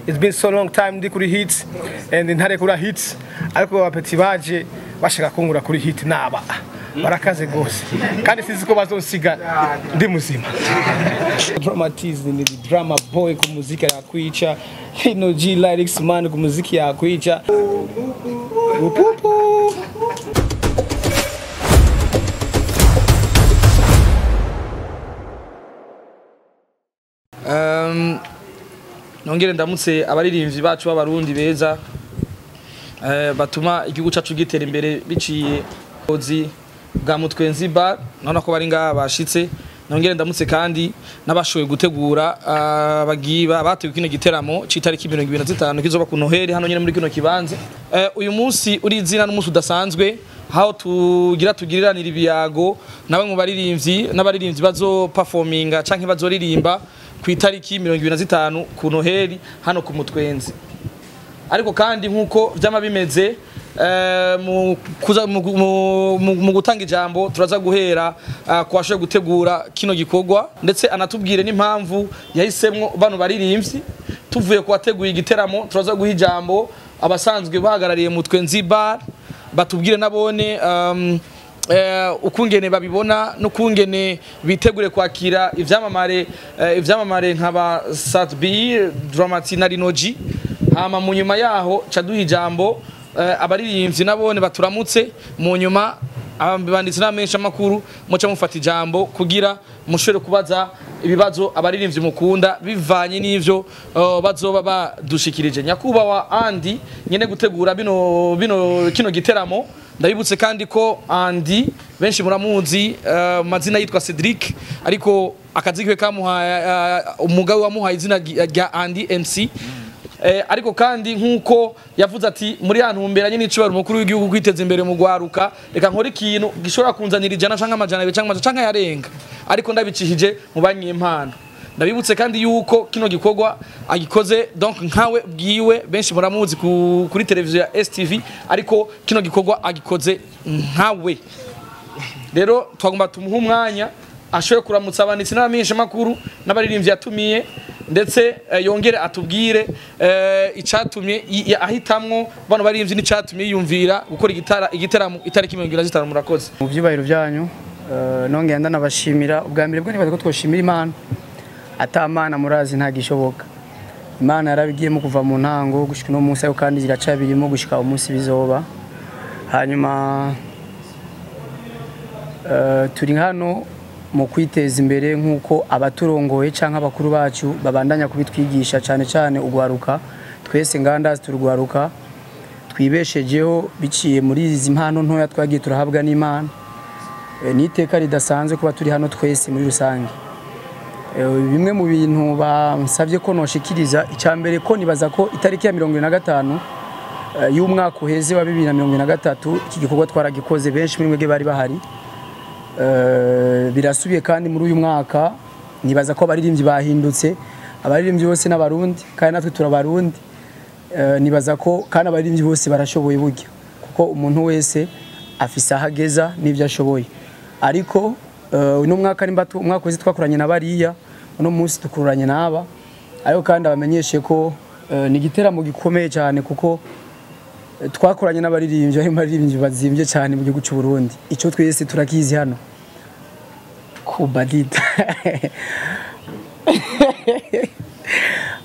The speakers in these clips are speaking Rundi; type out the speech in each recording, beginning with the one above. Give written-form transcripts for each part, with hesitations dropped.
It's been so long time ndi kuri hits and ntarekura hits, ariko abapeti baje bashaka kungura kuri hit naba barakaze gose kandi sinzi ko bazonsiga ndi muzima. Dramatize ni drama boy ku muziki yakwica, Lino G lyrics man ku muziki yakwica. Upupu. Nongere ndamutse abaririmbyi bacu b'abarundi beza batuma igihugu cacu gitera imbere biciye ozi bwa Mutwenzi Bar, none ko bari ngaha bashitse. Nongere ndamutse kandi nabashoboye gutegura abagiba bateguye kino giteramo c'itariki 25 kizoba ku Noheli hano nyene muri kino kibanza. Uyu munsi uri izina n'umunsi udasanzwe aho tugira tugiriranira ibiyago nabamwe mu baririmbyi n'abaririmbyi bazo performinga canke bazoririmba ku itariki 25 ku Noheli hano ku Mutwenzi. Ariko kandi nkuko vyama bimeze mu gutanga ijambo turaza guhera ku bashoboye gutegura kino gikorwa, ndetse anatubwire n'impamvu yahisemwo bano baririmbyi. Tuvuye ku bateguye igiteramo turaza guha ijambo abasanzwe bahagarariye Mutwenzi Bar, batubwire nabone ukungene babibona n'ukungene bitegure kwakira ivyamamare ivyamamare nk'aba Sat-B, Dramati na Lino G. Hama mu nyuma yaho ca duha ijambo abaririmbyi nabone baturamutse, mu nyuma abanditsi n'amenshi amakuru muca mufata ijambo kugira mushobore kubaza ibibazo abaririmbyi mukunda bivanye n'ivyo bazoba badushikirije. Nyakubahwa Andy nyene gutegura bino bino kino giteramo, ndabibutse kandi ko Andy benshi muramuzi mazina yitwa Cedric, ariko akazi kiwe kamuhaye umugabo wamuhaye izina rya Andy MC. Ariko kandi nkuko yavuze ati muri ya ntumbero nyine n'icubaro umukuru w'igihugu kwiteza imbere mu gwaruka, reka nkore ikintu gishobora kunzanira ijana canke amajana abiri canke canke yarenga, ariko ndabicishije mu banyimpano. Ndabibutse kandi yuko kino gikorwa agikoze donc nkawe bwiwe, benshi muramuzi kuri televiziyo ya STV, ariko kino gikorwa agikoze nkawe. Rero twagomba tumuhe umwanya ashoboye kuramutsa abanditsi n'abamenyesha makuru n'abaririmbyi yatumiye, ndetse yongere atubwire icatumye ahitamwo bano baririmbyi n'icatumye yiyumvira gukora igiteramo itariki 25. Murakoze mu byubahiro byanyu. Nongeye ndanabashimira ubwa mbere bwo nibaza ko twoshimira Imana, atamana murazi ntagishoboka. Imana yarabigiyemo kuva mu ntango gushika no munsi, ariko kandi iracabirimo gushika umunsi bizoba. Hanyuma turi hano mu kwiteza imbere nkuko abaturongoye canke abakuru bacu babandanya kubitwigisha, cyane cyane ugwaruka. Twese nganda turugwaruka twibeshejeho biciye muri izi mpano ntoya twagiye turahabwa n'Imana. Ni iteka ridasanzwe kuba turi hano twese muri rusange. Bimwe mu bintu bansabye ko noshikiriza, icya mbere ko nibaza ko itariki ya 75 y'umwaka uheze wa 2023 iki gikorwa twaragikoze, benshi muri mwebwe bari bahari. Birasubiye kandi muri uyu mwaka, nibaza ko abaririmbyi bahindutse, abaririmbyi bose n'abarundi kandi natwe turabarundi. Nibaza ko kandi abaririmbyi bose barashoboye burya, kuko umuntu wese afise aho ageza n'ibyo ashoboye. Ariko uno mwaka nimba umwaka wese twakoranye na bariya, uno munsi dukoranye n'aba. Ariko kandi abamenyeshe ko ni igiteramo gikomeye cyane, kuko twakoranye n'abaririmbyi, aho abaririmbyi bazimvye cyane mu gihugu cy'u Burundi. Ico twese turakizi hano kubadita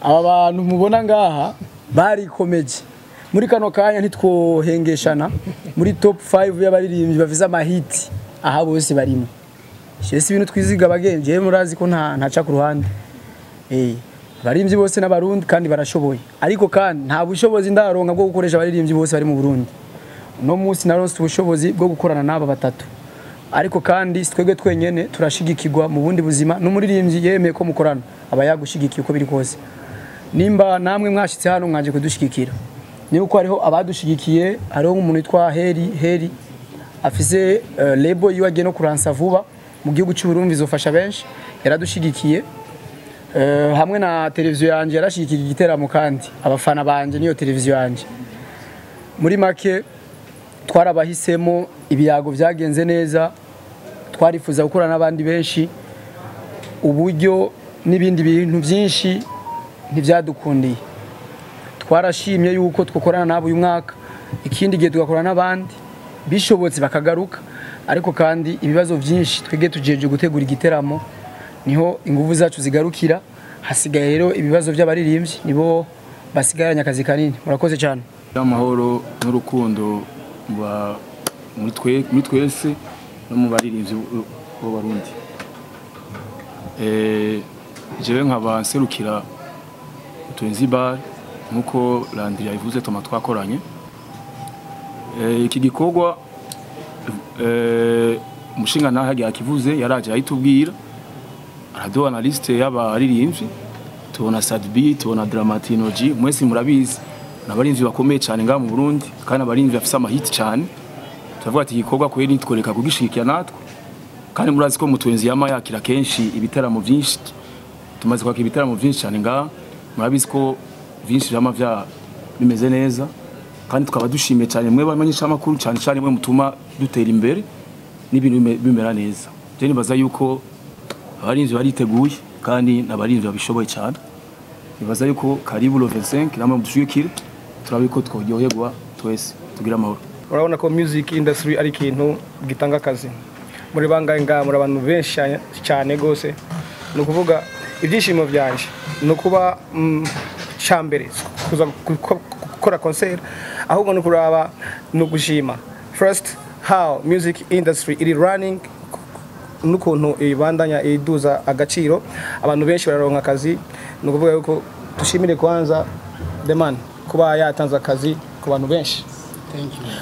aba bantu mubona ngaha barikomeje muri kano kanya, ntitwohengeshana muri top 5 y'abaririmbyi bafise amahiti, aha bose barimo. Shese ibintu twiziga abagenje, murazi ko nta ntaca ku ruhande. Abaririmbyi bose n'abarundi kandi barashoboye, ariko kandi nta bushobozi ndaronka bwo gukoresha abaririmbyi bose bari mu Burundi. Uno munsi naronse ubushobozi bwo gukorana n'aba batatu, ariko kandi twebwe twenyene turashigikirwa mu bundi buzima n'umuririmbyi yemeye ko mukorana aba yagushigikiye uko biri kose. Nimba namwe mwashitse hano mwaje kudushigikira, ni uko hariho abadushigikiye. Hariho umuntu witwa Heri Heri afise label yiwe agiye no kuransa vuba mu gihugu cy'u Burundi, izofasha benshi, yaradushigikiye. Hamwe na televiziyo yanje yarashigikiye igiteramo, kandi abafana banje niyo televiziyo yanje. Muri make twarabahisemo, ibiyago byagenze neza, twarifuza gukora n'abandi benshi, uburyo n'ibindi bintu byinshi ntibyadukundiye. Twarashimye yuko twokorana nabo uyu mwaka, ikindi gihe tugakorana n'abandi bishobotse bakagaruka, ariko kandi ibibazo byinshi twege tujeje gutegura igiteramo niho ingufu zacu zigarukira. Hasigaye rero ibibazo by'abaririmbyi nibo basigaranye akazi kanini. Murakoze cyane. Amahoro n'urukundo muri twese no mu baririmbyi b'Abarundi. Jewe nkaba nserukira Mutwenzi Bar nkuko Landry yabivuze, toma twakoranye iki gikorwa. Umushinga naho yakivuze, yaraje ayitubwira, araduha na liste y'abaririmbyi, tubona Sadbi, tubona Dramatinogy. Mwese murabizi n'abarinzi bakomeye cyane ngaha mu Burundi, kandi abarinzi bafise amahit cyane. Turavuga ati igikorwa kweri nitworeka kugishigikira natwe, kandi murazi ko Mutwenzi yama yakira kenshi ibitaramo byinshi. Tumaze kwakira ibitaramo byinshi cyane ngaha, murabizi ko byinshi vyama vya bimeze neza, kandi tukaba dushimiye cyane mwe bamenyesha amakuru, cyane cyane mwe mutuma dutera imbere n'ibintu bimera neza. Je nibaza yuko abarinzi bariteguye kandi n'abarinzi babishoboye cyane. Nibaza yuko karibu le 25 namwe mudushigikire, turabe ko tworyoherwa twese tugira amahoro. Urabona ko music industry ari ikintu gitanga akazi. Muri bangahe ngaha? Muri abantu benshi cyane gose. Ni ukuvuga ibyishimo byanje ni ukuba cyambere kuza gukora concert, ahubwo ni ukuraba no gushima first how music industry iri running n'ukuntu ibandanya iduza agaciro, abantu benshi bararonka akazi. Ni ukuvuga yuko dushimire kwanza the man kuba yatanze akazi ku bantu benshi.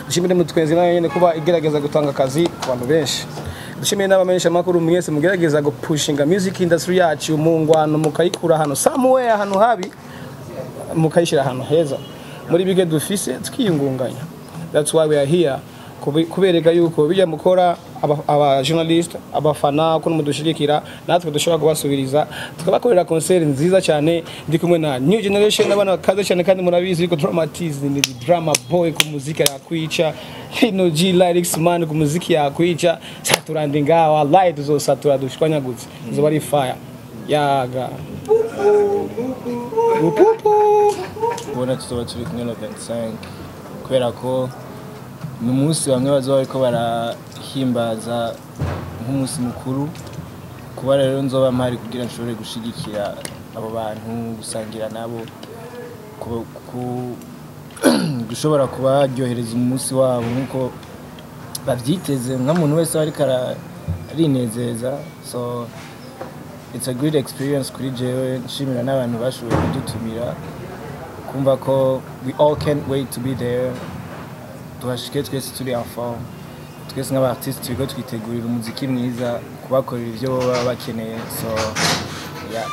Dushimire Mutwenzi nayo nyene kuba igerageza gutanga akazi ku bantu benshi. Dushimire n'abamenyesha makuru mwese mugerageza gupushinga music industry yacu mu ngwano, mukayikura hano somewhere ahantu habi mukayishyira ahantu heza. Muri bige dufise tukiyungunganya, that's why we are here, kubereka yuko bijya mukora aba journalist, abafana ko mudushigikira, natwe dushobora kubasubiriza tukabakorera concert nziza cyane. Ndi kumwe na new generation, n'abana bakaze cyane, kandi murabizi yuko Dramatize ni drama boy ku muziki yakwica, Hino G lyrics man ku muziki yakwica. Saturandi ngawa, wallahi tuzosatura dushwanyagutse, izoba ari fire yaga upupu. Kubona tuzoba turi kumwe na 25, kubera ko ni umunsi bamwe bazoba bariko barahimbaza nk'umunsi mukuru. Kuba rero nzoba mpari kugira nshobore gushigikira abo bantu, gusangira nabo, gushobora kubaryohereza umunsi wabo nk'uko bavyiteze, nk'umuntu wese aba ariko arinezeza. So it's a great experience kuri jewe. Nshimira n'abantu bashoboye kudutumira, kumva ko we all can't wait to be there, tuhashike twese turi en forme. Twese nk'aba artiste turiko twitegurira umuziki mwiza, kubakorera ivyo baba bakeneye. So yeah,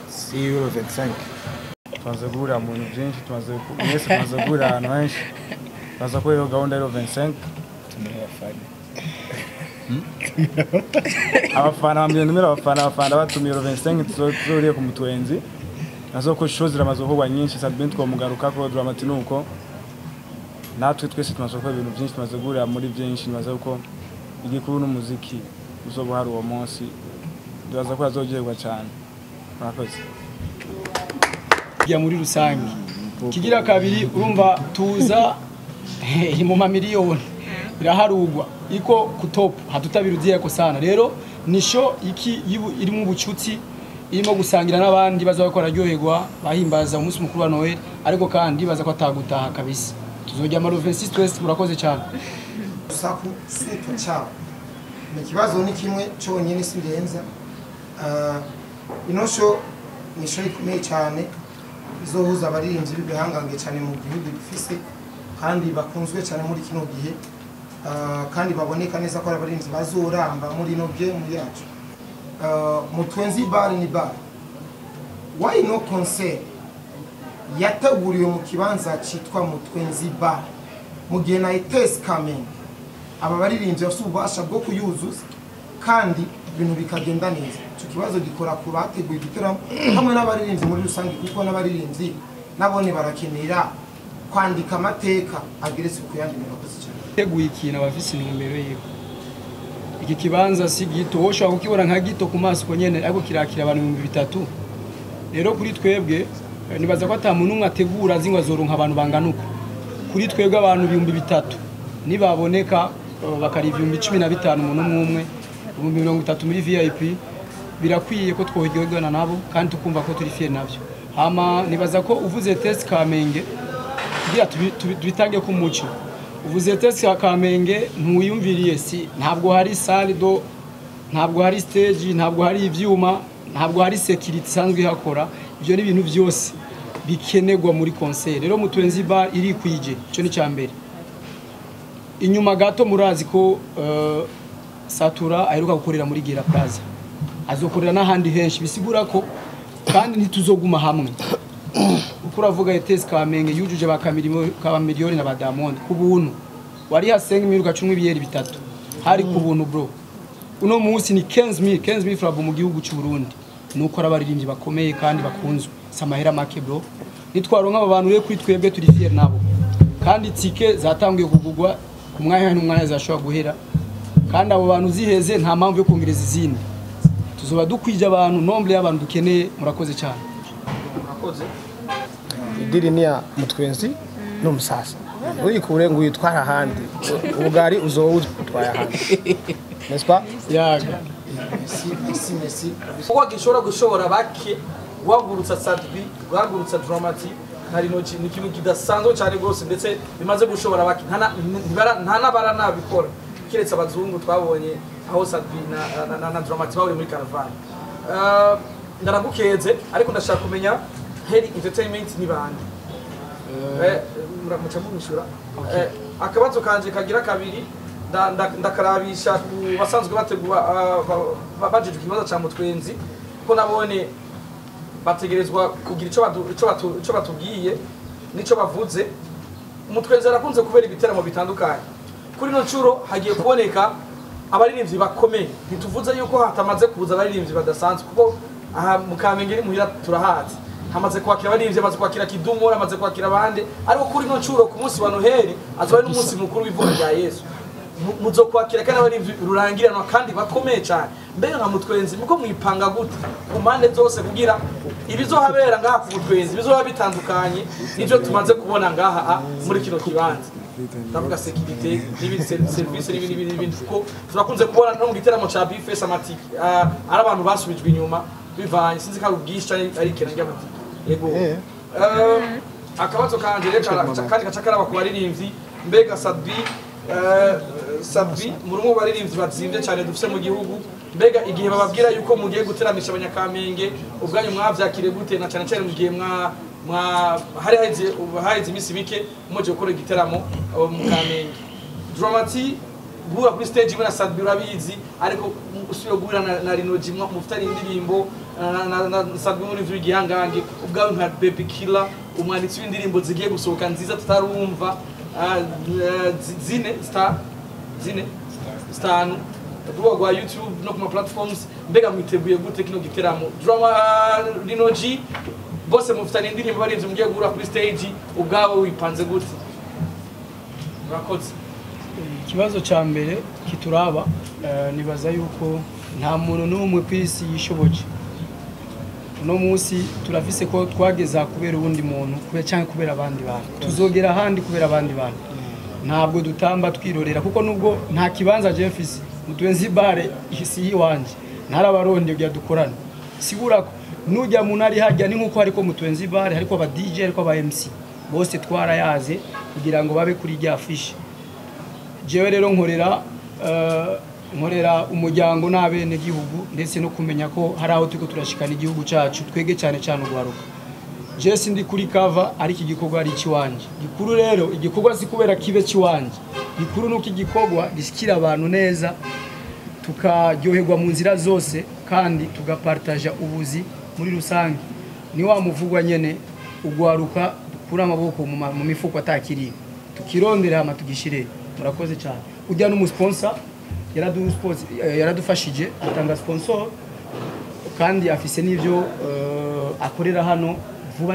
see you le 25. Tumaze guhurira mu bintu byinshi, mwese tumaze guhurira ahantu henshi. Baza ko iyo gahunda y'le 25. Tumire abafana. Abafana bambwiye ndumira abafana, abafana batumiye le 25, tuzoriye ku Mutwenzi. Nazo ko show ziramaze gukorwa nyinshi, Sabine twomugaruka ko, Dramati nuko, natwe twese tumaze gukora ibintu byinshi, tumaze guhurira muri byinshi. Nibaza ko igikuru n'umuziki uzoba uhari uwo munsi, ndibaza ko azoryoherwa cyane. Murakoze. Ya muri rusange kigira kabiri, urumva tuza iri mu mamiliyoni, iraharugwa iko ku top, hatutabirudiye ko sana. Rero ni show iki irimo ubucuti, irimo gusangira n'abandi baza bakora, aryoherwa, bahimbaza umunsi mukuru wa Noel, ariko kandi baza ko atagutaha kabisa. Tuzojya ama 26 twese. Murakoze cyane. Urusaku suto cyabo ni ikibazo, ni kimwe cyonyine sindenza. Ino show ni show ikomeye cyane izohuza abaririmbyi b'ibihangange cyane mu gihugu dufise, kandi bakunzwe cyane muri kino gihe, kandi baboneka neza ko ari abaririmbyi bazoramba muri ino game yacu. Mutwenzi Bar ni bar, why no concert yateguriwe mu kibanza cyitwa Mutwenzi Bar, mu gihe na ETS Kamenge aba baririmbyi bafite ububasha bwo kuyuzuza kandi ibintu bikagenda neza? Icyo kibazo gikora ku bateguye igitaramo hamwe n'abaririmbyi muri rusange, kuko n'abaririmbyi nabone barakenera kwandika amateka ageretse ku yandi. Murakoze cyane. Teguye ikintu abafise intumbero yiwe. Iki kibanza si gito, wowe ushobora kukibona nka gito ku maso uko nyene, ariko kirakira abantu 3000. Rero kuri twebwe Nibaza ko ata muntu umwe ategura azi ngo azoronka abantu bangana uko. Kuri twebwe abantu 3000 nibaboneka, bakari 15,000 umuntu umwe umwe, 30,000 muri VIP, birakwiye ko twohiryoherwa nabo kandi tukumva ko turi fier navyo. Hama nibaza ko uvuze ETS Kamenge, kugira tubitange ku muco, uvuze ETS Kamenge ntuyumviriye, si ntabwo hari salle do, ntabwo hari stage, ntabwo hari ivyuma, ntabwo hari security isanzwe ihakora. Ibyo ni ibintu byose bikenerwa muri concert. Rero Mutwenzi Bar iri kwije, ico ni cya mbere. Inyuma gato murazi ko Satura aheruka gukorera muri Gira Plaza, azokorera n'ahandi henshi, bisigura ko kandi ntituzoguma hamwe. Uko uravuga ETS Kamenge yujuje ba Kamiliyoni na ba Diamond ku buntu, wari hasenga imiruka cumi ibiyeri bitatu hari ku buntu, bro. Uno munsi ni 15000 15000 francs mu gihugu cy'u Burundi, nuko abaririmbyi bakomeye kandi bakunzwe, si amahera make, bro. Nitwaronka aba bantu rero, kuri twebwe turi fier nabo, kandi tike zatangiye kugugwa ku mwanya n'umwanya zashobora guhera, kandi abo bantu ziheze nta mpamvu yo kongereza izindi, tuzoba dukwije abantu, nombre y'abantu dukeneye. Murakoze cyane. Murakoze. Idiri ni ya Mutwenzi n'umusasa, uyikure ngo uyitware ahandi, ubugari uzoba utwaye ahandi, n'est-ce pas? Yaga. Merci, merci, merci. Kuko gishobora gushobora bake guhagurutsa Sat-B, guhagurutsa Drama-T na Lino-G, ni ikintu kidasanzwe cyane rwose, ndetse bimaze gushobora bake. Nta n'abara nabikora keretse abazungu twabonye aho Sat-B na Drama-T bahuriye muri Caravane. Ndaragukeze, ariko ndashaka kumenya Heri Entertainment ni bande? Muramuca mumishura. Akabazo kanje kagira kabiri ndakarabisha ku basanzwe bategura, bajejwe ikibazo ca Mutwenzi, ko nabone bategerezwa kugira ico batubwiye nico bavuze. Mutwenzi arakunze kubera ibiteramo bitandukanye. Kuri ino ncuro hagiye kuboneka abaririmbyi bakomeye. Ntituvuze yuko hatamaze kuza abaririmbyi badasanzwe, kuko aha mu Kamenge ni muhira, turahazi, hamaze kwakira abaririmbyi, hamaze kwakira Kidumu, hamaze kwakira abandi, ariko kuri ino ncuro ku munsi wa Noheli azoba ari n'umunsi mukuru w'ivuka rya Yesu, muzokwakira kandi abaririmbyi rurangiranwa kandi bakomeye cyane. Mbega nka Mutwenzi muko mwipanga gute ku mpande zose kugira ibizohabera ngaha ku Mutwenzi bizoba bitandukanye n'ivyo tumaze kubona ngaha muri kino kibanza? Ndavuga sécurité n'ibindi, service n'ibindi n'ibindi n'ibindi, kuko turakunze kubona no mu giteramo ca Bface amatike ari abantu basubijwe inyuma bivanye, sinzi ko ari ubwinshi canke ari ikena ry'amatike. Yego. Akabazo kanje rero kandi gaca karaba ku baririmbyi. Mbega Sat-B, Sat-B muri umwe mu baririmbyi bazimvye cyane dufise mu gihugu, mbega igihe bababwira yuko mugiye guteramisha Abanyakamenge, ubwanyu mwavyakiriye gute, na cyane cyane mu gihe mwa hari haheze iminsi mike muje gukora igiteramo mu Kamenge? Drama-T, guhura kuri stage imwe na Sat-B urabizi, ariko usubira guhura na Lino-G mufitanye indirimbo na Sat-B muri w'igihangange, ubwawe nka Baby Killer, umwanditsi w'indirimbo zigiye gusohoka nziza tutarumva, zine star zine zitanu ku rubuga rwa YouTube no ku ma platforms, mbega mwiteguye gute kino giteramo? Drama, Lino-G, bose mufitanye indirimbo, barinze mugiye guhura kuri stage, ubwabo wipanze gute? Murakoze. Ikibazo cya mbere kituraba, nibaza yuko nta muntu n'umwe ku isi yishoboje. Uno munsi turafise ko twageza kubera uwundi muntu, kubera cyangwa kubera abandi bantu, tuzogera ahandi kubera abandi bantu. Ntabwo dutamba twirorera, kuko nubwo nta kibanza je mfise, Mutwenzi Bar isi yiwanje, ntarabaronde kugira dukorane. Sigura ko nujya muntu ari hajya ni nkuko hariko Mutwenzi Bar, hariko aba DJ, hariko aba MC, bose twarayaze kugira ngo babe kuri rya affiche. Jewe rero nkorera umuryango n'abene gihugu, ndetse no kumenya ko hari aho turiko turashikana igihugu cacu twege, cyane cyane urwaruka. Je sindi kuri cover, ariko igikorwa ari ikiwanje gikuru. Rero igikorwa si kubera kibe kiwanje, gikuru nuko igikorwa gishikira abantu neza, tukaryoherwa mu nzira zose kandi tugapartaja ubuzi muri rusange. Ni wa muvugwa nyene, ugwaruka dukura amaboko mu mifuko atakiri, tukirondera hama tugishire. Murakoze cyane. Ujya n'umusponsor yaradufashije atanga sponsor, kandi afise n'ivyo akorera hano vuba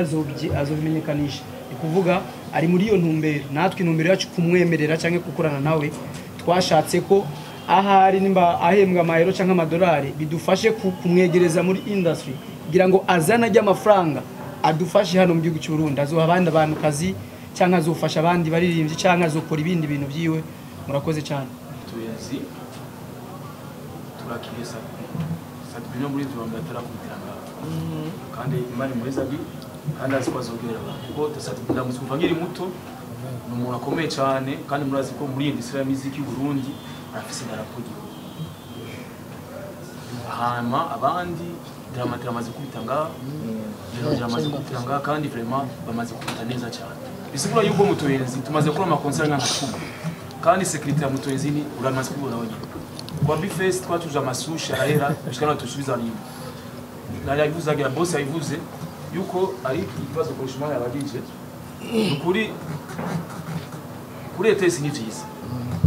azobimenyekanisha. Ni kuvuga ari muri iyo ntumbero, natwe intumbero yacu kumwemerera cyangwa gukorana nawe, twashatse ko ahari nimba ahembwa amayero cyangwa amadolari bidufashe kumwegereza muri industry kugira ngo azane ajya amafaranga. Adufashe hano mu gihugu cy'u Burundi, azoha abandi abantu kazi cyangwa azofasha abandi baririmbyi cyangwa azokora ibindi bintu byiwe. Murakoze cyane. Tuyenzi turakiriye Sat-B no muri nzu atarakubitira ngaho, kandi Imana imuheza bi kandi azi ko azogera abantu, kuko Sat-B ndamutse kuva nkiri muto, ni umuntu akomeye cyane, kandi murazi ko muri iyi industry ya muziki y'u Burundi arafise idarapo ry'igihugu. Hama abandi, Drama T amaze kubita ngaha, Rero amaze kubita ngaha, kandi vraiment bamaze kubita neza cyane. Bisigura yuko Mutuyenzi tumaze gukora ama concert nka 10, kandi sécurité ya Mutuyenzi ni uramaze kubibona wenyine. Kwa Bface twatuje amasushi arahera gushika naho tusubiza nyuma. Nari yabivuze, agira boss yabivuze yuko ari ikibazo kurusha umwanya yabagije. Ukuri kuri ETS ni vyiza,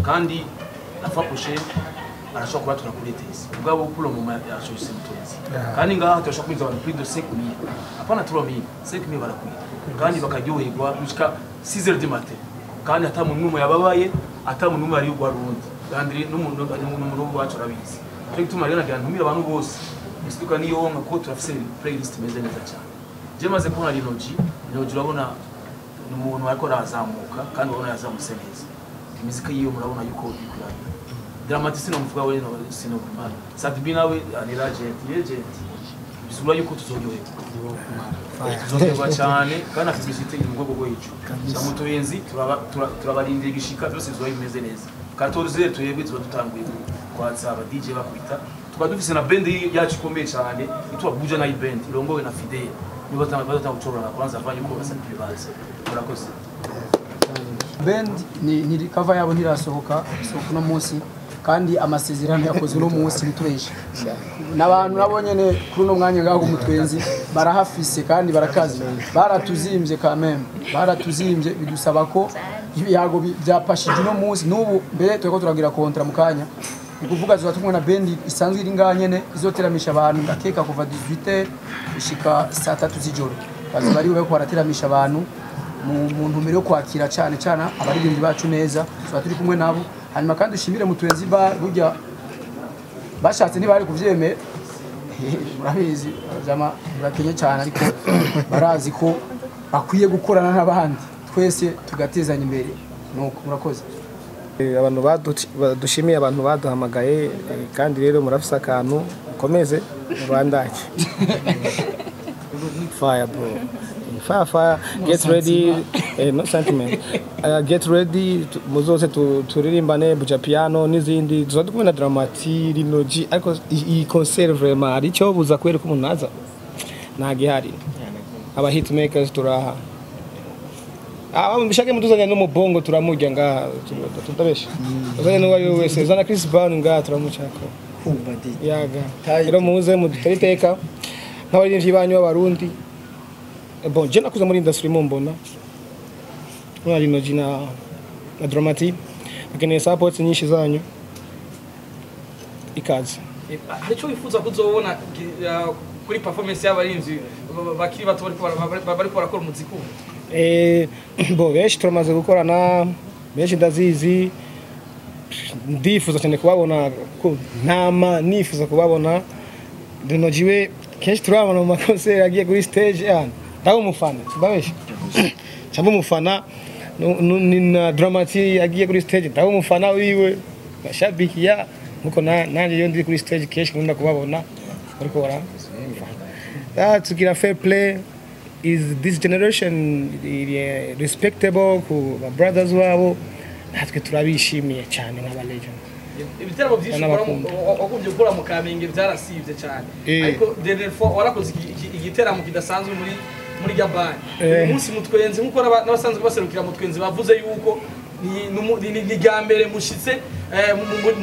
kandi la fois prochaine arashobora kubatura kuri ETS. Ubwabo pour le moment yarashoboye Mutuyenzi, kandi ngaha turashobora kwinjiza abantu plus de 5000, hapana 3000, 5000 barakwiye, kandi bakaryoherwa gushika 6h du matin, kandi ata muntu n'umwe yababaye, ata muntu n'umwe ari rundi kandi n'umuntu wacu arabizi. Cyo gituma rero nagira ntumire abantu bose musiduka niyo nka ko turafise playlist imeze neza cyane. Je maze kubona Linoji, Linoji urabona ni umuntu ariko arazamuka, kandi urabona yazamutse neza. Imiziki yiwe murabona yuko ikuranye. Drama T sinomuvuga we, no sinokumara. Sat-B nawe ni legend, legend. Bisubira yuko tuzoryoherwa cyane, kandi na publicité iri mu rwego rwo hejuru. Mutuyenzi turabarindira igishika, byose bizoba bimeze neza. 14 twebwe tuba dutanguye kwatsa aba DJ bakubita, tukaba dufise na band yacu ikomeye cyane itwa Buja Night Band irongowe na Fidel, nibo batanga gucorana kwanza avanye uko basabye baza. Murakoze. Band ni cover yabo ntirasohoka, isohoka uno munsi, kandi amasezerano yakozwe uno munsi, ntitubeshe n'abantu nabo nyene kuri uno mwanya ngaho Mutwenzi barahafise kandi barakaze, baratuzimbye quand même, baratuzimbye, bidusaba ko ibiyago byapashije uno munsi. N'ubu mbere turiko turagira contrat mu kanya, ni kuvuga tuba tumwe na band isanzwe iri ngaha nyene izoteramisha abantu, ndakeka kuva 18h gushika saa 3 z'ijoro bazoba bari bariko barateramisha abantu mu ntumbero yo kwakira cyane cyane abaririmbyi bacu neza. Tuba turi kumwe nabo. Hanyuma kandi ushimire Mutuenzi Bar, burya bashatse ntibari kuvyemera, murabizi jama ntibakenye cyane, ariko barazi ko bakwiye gukorana n'abandi, twese tugatezanya imbere. Nuko murakoze. Abantu badushimiye, abantu baduhamagaye, kandi rero murafise akantu mukomeze mubandanye. Fire bro, fire fire, get ready, no sentiment, get ready, muzoze turirimbane Buja Piano n'izindi tuzoba kumwe na Drama T, Linoji. Ariko iyi concert vraiment hari icyo buza kwereka umuntu aza nta gihari. Aba hitmakers turaha. Ah, mbishake mutuzanye no mubongo turamurya ngaha, tutabesha. Tuzanye n'uwo ari we wese, zana Chris Brown ngaha turamucako. Yaga. Rero muze mudutere iteka nk'abaririmbyi banyu b'Abarundi. Bon, je nakuze muri industry mumbona. Mwana Linoji na Drama T. Bakeneye support nyinshi zanyu. Ikaze. Hari icyo wifuza kuzobona kuri performance y'abarinzi bakiri bato bariko barakora umuziki ubu? Bo benshi turamaze gukorana, benshi ndazizi, ndifuza cyane kubabona ko ntama nifuza kubabona. Linoji we kenshi turabona mu ma concert agiye kuri stage, yani ndaba umufana, ndabesha cyangwa umufana ni na Drama T agiye kuri stage ndaba umufana wiwe, bashabiki ya nkuko nanjye iyo ndi kuri stage kenshi nkunda kubabona bariko bara. Ah, tugira fair play is this generation iri respectable ku ba brothers wabo, natwe turabishimiye cyane nk'aba legend. Ibiteramo byinshi ukora N'abakunda. Wakunze gukora mu Kamenge byarasivye cyane, ariko dernière fois warakoze igiteramo kidasanzwe muri Gabani. Uyu munsi Mutwenzi, nkuko n'abasanzwe baserukira Mutwenzi bavuze yuko ni rya mbere mushitse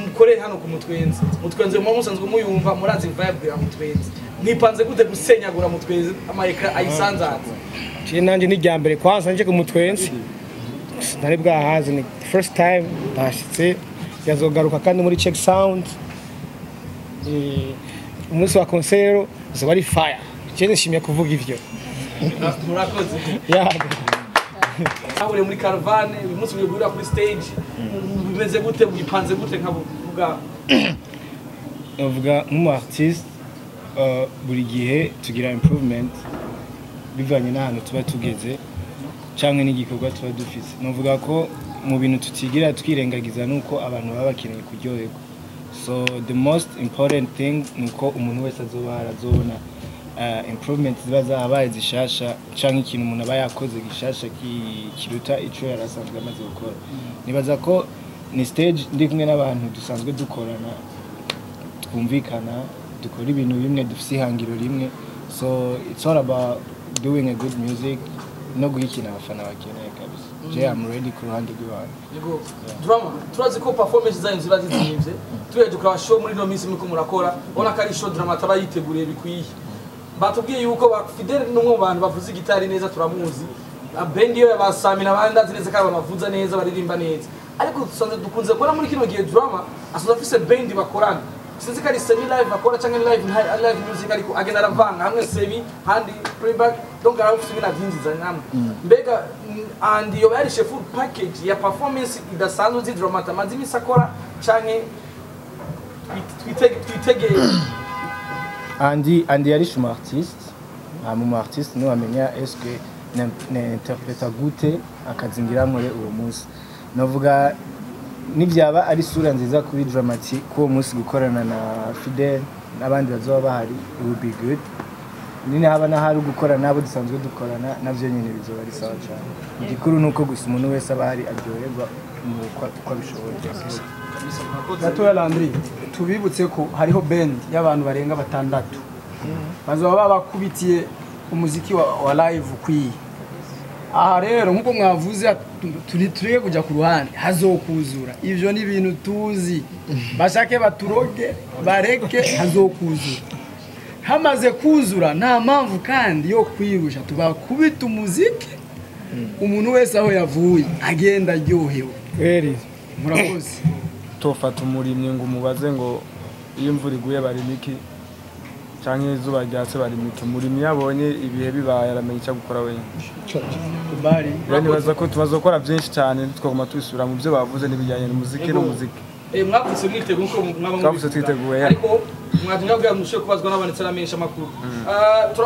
mukore hano ku Mutwenzi. Mutwenzi muba musanzwe muyumva, murazi vibe ya Mutwenzi. Mwipanze gute gusenyagura Mutwenzi amayeka ayisanzaza? Je nanje ni rya mbere kwanza nje ku Mutwenzi, ntari bwahazi, ni first time ndashitse, yazogaruka kandi muri check sound. Umunsi wa concert uzoba ari fire, je nishimiye kuvuga ivyo. Murakoze. Yeah. Ahuriye muri caravane, uyu munsi ugiye guhurira kuri stage, bimeze gute? Wipanze gute nka buga? Navuga nk'umu artiste, buri gihe tugira improvement. Bivanye n'ahantu tuba tugeze canke n'igikorwa tuba dufise. Novuga ko mu bintu tutigira twirengagiza nuko abantu baba bakeneye kuryoherwa. So the most important thing nuko umuntu wese azoba arazobona improvement ziba zahabaye zishasha canke ikintu umuntu aba yakoze gishasha kiruta ico yari asanzwe amaze gukora. Nibaza ko ni stage ndi kumwe n'abantu dusanzwe dukorana, twumvikana, dukora ibintu bimwe, dufise ihangiro rimwe. So it's all about doing a good music no guhikina abafana bakeneye kabisa. Je am ready ku ruhande rw'iwanyu. Yego. Drama, turazi ko performance zanyu ziba zizimvye. Tuheje kuraba show muri no minsi muriko murakora, ubona ko ari show Drama ataba yiteguriye bikwiye. Batubwiye yuko ba Fidel n'umwe mu bantu bavuza gitari neza, turamuzi. Bendi yo yabasamina abandi azi neza ko ari abantu bavuza neza, baririmba neza. Ariko dusanzwe dukunze kubona muri kino gihe Drama asanzwe afise bendi bakorana. Sinzi ko ari semi live akora canke live live music, ariko agenda aravanga hamwe semi handi playback, donc arafise ibintu avyinjiza namwe. Mbega and yoba yarishe full package ya performance idasanzwe zi Drama amaze imisi akora, canke twitege? Andy yarishe umu artiste, hama umu artiste niwe amenya eske ninterpreta gute akazi ngira nkore uwo munsi. Novuga nivyaba ari isura nziza kuri Dramati ko uwo munsi gukorana na Fidel n'abandi bazoba bahari, it will be good. Nini haba n'ahari gukora nabo dusanzwe dukorana, navyo nyene bizoba ari sawa cane. Igikuru nuko gusa umuntu wese aba ahari aryoherwa mu uko abishoboye. Gatoya Landry, tubibutse ko hariho band y'abantu barenga batandatu bazoba babakubitiye umuziki wa live ukwiye. Aha rero nkuko mwavuze, turi tureke kujya ku ruhande, hazokuzura. Ivyo ni ibintu tuzi, bashake baturoge bareke, hazokuzura. Hamaze kuzura nta mpamvu kandi yo kwirusha, tubakubita umuziki, umuntu wese aho yavuye agenda aryohewe. Kweli. Murakoze. Tofata umurimyi ngo umubaze ngo iyo imvura iguye barima iki canke izuba ryatse barima iki. Umurimyi yabonye ibihe bibaye aramenya icyo gukora wenyine. Kubari. Rero nibaza ko tubazokora byinshi cyane, twaguma tubisubira mu byo bavuze n'ibijyanye n'umuziki n'umuziki. Mwavutse mwiteguye nkuko mwaba Twavutse mubivuga. twiteguye, ya. Ariko mwatumye kugira ngo mushobore kubazwa n'abanditsi n'amenyesha amakuru.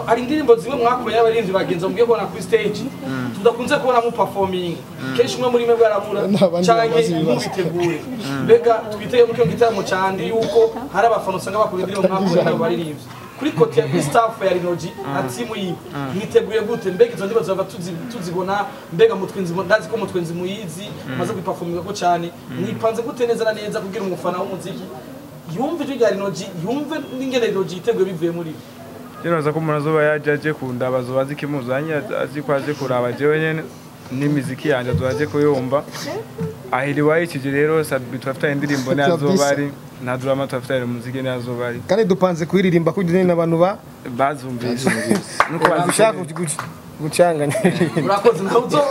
Hari indirimbo zimwe mwakoranye n'abaririmbyi bagenzi mugiye kubona kuri stage tudakunze kubona mu performing. Kenshi umwe muri mwe arabura N'abandi canke babaza ibibazo. mubiteguye. Mbega twitege mu kino gitaramo candi yuko hari abafana usanga bakora indirimbo mwakoranye n'abo baririmbyi? Kuri côté ya kuri staff ya Rinoji na team yiwe, mwiteguye gute? Mbega izo ndirimbo zova tuzibona? Mbega mutwenzi, ndazi ko mutwenzi muyizi, maze kwiperforminga ko cyane, mwipanze gute neza na neza kugira umufana w'umuziki yumve ijwi rya Rinoji, yumve n'ingene Rinoji yiteguye bivuye muri we? Rero nibaza ko umuntu azoba yaje aje kundaba azoba azi ikimuzanye, azi ko aje kuraba jewe nyene n'imiziki yanje, azoba aje kuyumva ahiriwa ikije. Rero Sadbi turafitanye indirimbo niyo azoba ari, na Drama turafitanye umuziki niyo azoba ari. Kandi dupanze kuyiririmba kugira ngo abantu ba Bazumvise nuko ushaka bazikeneye. Gucanganya. Urakoze, nawe uzo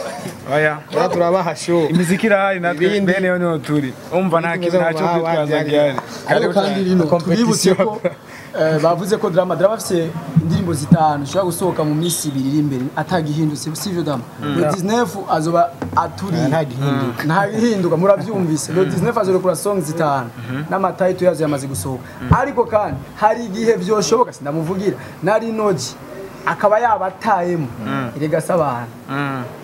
Oya. Ora turabaha show. Imiziki irahari natwe Ibindi- bene yo niho turi, umva nta kintu ntacyo kwitwaza gihari. Ariko kandi rino tubibutse ko bavuze ko Drama afise indirimbo zitanu zishobora gusohoka mu minsi 2 iri imbere atagihindutse, sivyo Drama? Le 19 azoba aturiye. Nta gihinduka. Nta gihinduka, murabyumvise. Le 19 azorekura song zitanu n'amatayito yazo yamaze gusohoka. Ariko kandi hari igihe vyoshoboka, sindamuvugira, na Rinoji akaba yabatayemo. Erega sabana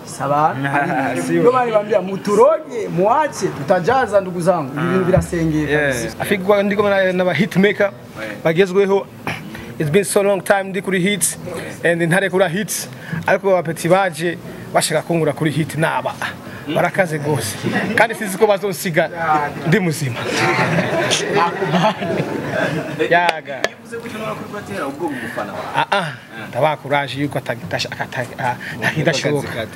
sabana ndio bari bambia muturoge muache tutajaza. Ndugu zangu, ibi bintu birasengeye kabisa. Afigwa ndi kumwe n'aba hitmaker bagezweho. It's been so long time ndi kuri hits and ntarekura hits, ariko abapeti baje bashaka kungura kuri hit naba barakaze gose, kandi sinzi ko bazonsiga ndi muzima. Yaga. Iyo uvuze gutyo nubona ko uriko uratera ubwoba umufana wawe. Ah ah, ndabakuraje yuko ntakidashoboka.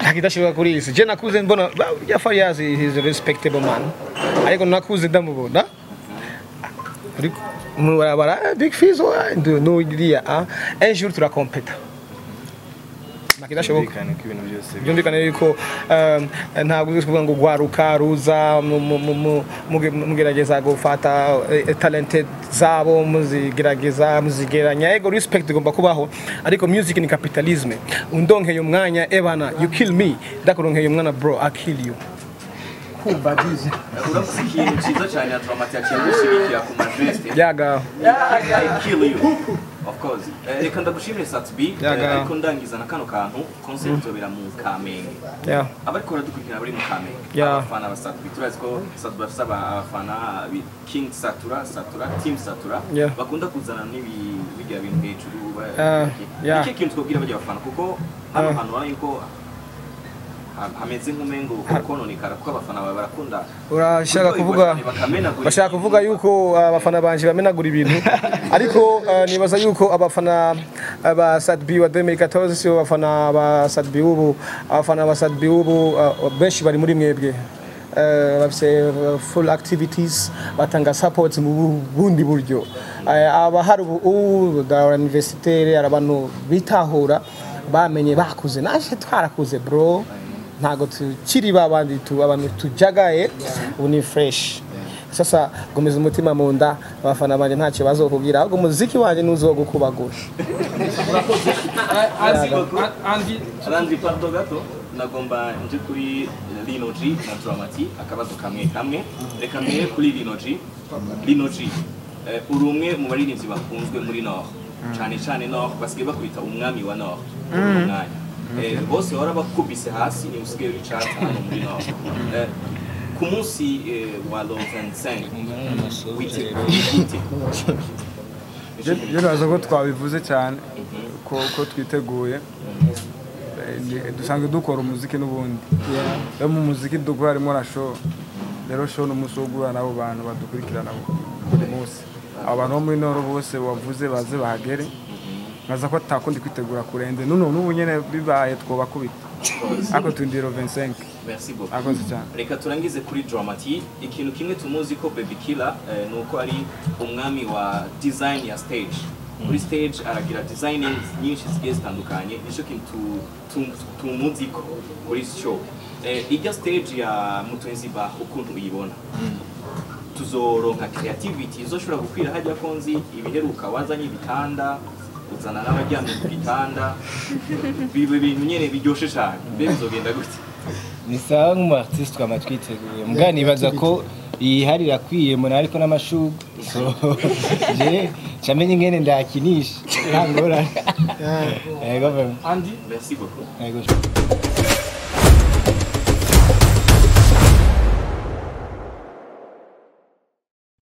Ntakidashoboka kuri iyi si. Je nakuze mbona ya Fariaz is a respectable man, ariko nakuze ndamubona ariko mu barabara, Big Fizzo n'uriya, un jour turakompeta, ntakidashoboka. Byumvikane ko ibintu byose Byumvikane yuko ntabwo uzi kuvuga ngo gwaruka ruza mugerageza gufata talente zabo, muzigerageza muzigeranya. Ego, respect igomba kubaho, ariko music ni capitalisme. Undonkeye umwanya, ebana, you kill me. Ndakuronkeye umwana, bro, I kill you. Kumva DJ. Uravuze ikintu cyiza cyane ya Dramati yaciye gushyigikira ku majeste. Yaga. I kill you. Of course. Reka ndagushimire Sat-B, Yaga. ariko ndangiza na kano kantu concert izobera mu Kamenge. Abariko baradukurikirana bari mu Kamenge. Abafana ba Sat-B, turazi ko Sat-B bafise abafana King Satura, Satura, Team Satura, bakunda kuzana n'ibi bijya bintu hejuru. Iki kintu twabwira bajya abafana, kuko hano hantu urabona yuko hameze nk'umengo kononekara, kuko abafana bawe barakunda Urashaka kuvuga bakamenagura. Bashaka kuvuga yuko abafana banje bamenagura ibintu, ariko nibaza yuko abafana ba Sat-B wa 2014 si bo abafana ba Sat-B ubu. Abafana ba Sat-B ubu benshi bari muri mwebwe. Bafise full activities, batanga support mu bundi buryo. Abahari ubu da universitaire, ari abantu bitahura, bamenye, bakuze. Naje twarakuze bro, ntago tukiri babandi tu abantu tujagaye. Ubu ni fresh. Sasa gomeza umutima mu nda, abafana banje ntacyo bazokubwira, ahubwo umuziki wanje ntuzogukubagura. Andy. Landry, pardon gato, nagomba nje kuri Lino G na Dramati akabazo kamwe kamwe. Reka mbere kuri Lino G. Lino G, uri umwe mu baririmbyi bakunzwe muri Nord, cyane cyane Nord basigaye bakwita umwami wa Nord muri uyu mwanya. Bose bahora bakubise hasi, ni usigaye uri chat hano muri Nord. Ku munsi wa le 25 witeguye gute? Je naza ko twabivuze cyane ko twiteguye. Dusanzwe dukora umuziki n'ubundi. Rero mu muziki dukora harimo na show. Rero show ni umunsi wo guhura n'abo bantu badukurikirana buri munsi. Abo bantu bo muri Nord bose wavuze baze bahagere. Nkaza ko atakundi kwitegura kurenze nuno n'ubu nyene bibaye twobakubita, ariko turindira 25. Merci beaucoup. Akoze cyane. Reka turangize kuri Dramati. Ikintu kimwe tumuzi ko Baby Killer, ni uko ari umwami wa design ya stage. Kuri stage aragira designing nyinshi zigiye zitandukanye, nicyo kintu tumuzi ko kuri show. Ijya stage ya Mutwenzi Bar, ukuntu uyibona, tuzoronka creativity izoshobora gukwira hajya? Ko nzi ibiheruka wazanye ibitanda, uzana n'abaryamye ku gitanda, biba ibintu nyene biryoshe cyane. Mbe bizogenda gute? Ni sawa, nk'umu artiste twama twiteguye, mbwa nibaza ko iyi hari irakwiye mbona ariko n'amashurwe, so je camenye ingene ndakinisha, nta ngorane. Yego vraiment. Andy. Merci beaucoup. Yego.